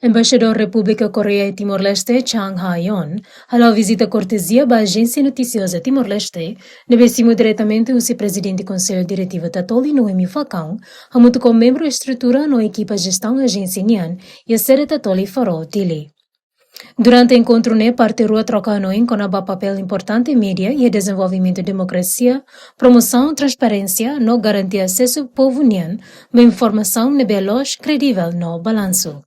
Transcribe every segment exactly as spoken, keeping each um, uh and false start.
Embaixadór Repúblika Koreia iha Timor-Leste, Chang Ha-yon, hala'o vizita kortezia ba Ajénsia Notisioza Timor-Leste, ne'ebé simu diretamente husi Prezidente Konsellu Diretivu Tatoli, Noemi Falcão, hamutuk ho membru estrutura no ekipa jestaun ajénsia nian, iha sede Tatoli, Farol, Dili. Durante enkontru ne'e, parte rua troka hanoin kona-ba papél importante média iha dezenvolvimentu demokrasia, promosaun transparénsia no garantia asesu povu nian ba informasaun ne'ebé loos, kredivel no balansu.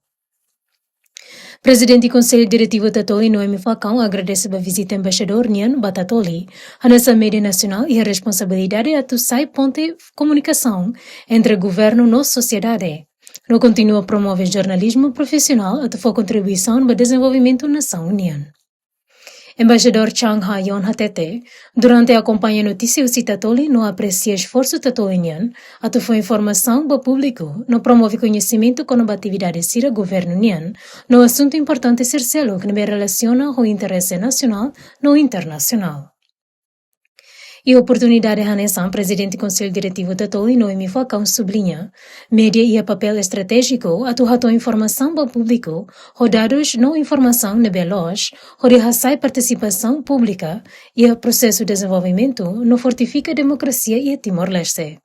Prezidente Konsellu Diretivu Tatoli, Noemi Falcão, agradese ba vizita embaixadór nian ba Tatoli, hanesan média nasionál iha responsabilidade atu sai ponte komunikasaun entre governu no sosiedade, no kontinua promove jornalizmu profisionál atu fó kontribuisaun ba dezenvolvimentu nasaun nian. Embaixadór Chang Ha-yon hatete, durante akompaña notísia husi Tatoli no apresia esforsu Tatoli nian atu fó informasaun ba públiku no promove koñesimentu kona-ba atividade sira governu nian no asuntu importante sira seluk ne'ebé relasiona ho interese nasionál no internasionál. Iha oportunidade hanesan, Prezidente Konsellu Diretivu Tatoli, Noemi Falcão, subliña, média iha papél estratéjiku atu hato'o informasaun ba públiku ho dadus no informasaun ne'ebé loos, hodi hasa'e partisipasaun públika iha prosesu dezenvolvimentu no fortifika demokrasia iha Timor-Leste.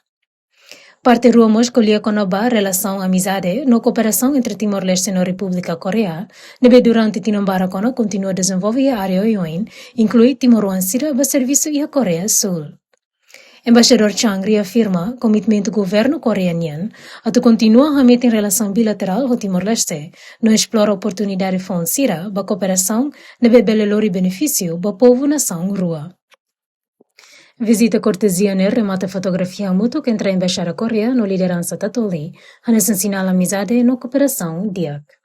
Parte rua mós ko'alia kona-ba relasaun amizade no kooperasaun entre Timor-Leste no Repúblika Koreia, ne'ebé durante tinan barak ona kontinua dezenvolve iha área oioin, inklui timoroan sira ba servisu iha Koreia Súl. Embaixadór Chang reafirma komitmentu governu Koreia nian atu kontinua hametin relasaun bilaterál ho Timor-Leste, no esplora oportunidade foun sira ba kooperasaun ne'ebé bele lori benefísiu ba povu nasaun rua. Vizita kortezia ne'e remata fotografia hamutuk entre Embaixada Koreia no lideransa Tatoli, hanesan sinál amizade no kooperasaun di'ak.